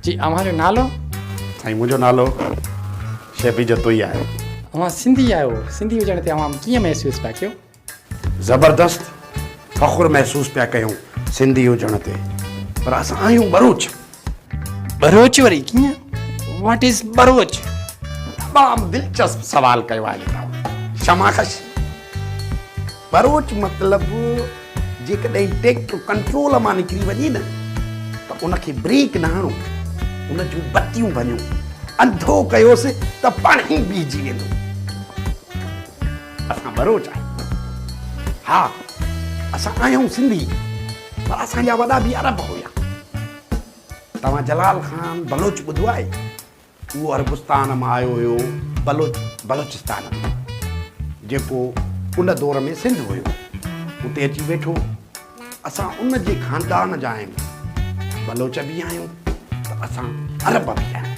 جي اوهان جو نالو؟ سائين منهنجو نالو شيبي جتوئي آهي. اوهان سنڌي آهيو، سنڌي هجڻ تي اوهان ڪيئن محسوس پيا ڪيو؟ زبردست فخر محسوس پيا ڪيون سنڌي هجڻ تي پر اسان آهيون ٻروچ. ٻروچ وري ڪيئن؟ What is Broach? تمام دلچسپ سوال ڪيو آهي توهان شمع خش. ٻروچ مطلب جيڪڏهن ٽريڪٽر ڪنٽرول مان نڪري وڃي نه ته ان کي بريڪ نه هڻو، ان جون بتيون ڀڃو، انڌو ڪيوس ته پاڻهي بيهجي ويندو. اسان ٻروچ آهيون. ها اسان آهيون سنڌي پر اسان جا وڏا به عرب هيا. توهان جلال خان بلوچ ٻڌو آهي؟ اهو عربستان مان آيو هيو بلوچ بلوچستان ۾ جيڪو ان دور ۾ سنڌ هيو اتي اچي ويٺو. اسان ان جي خاندان جا آهيون، بلوچ به آهيون ته اسان عرب به آهيون.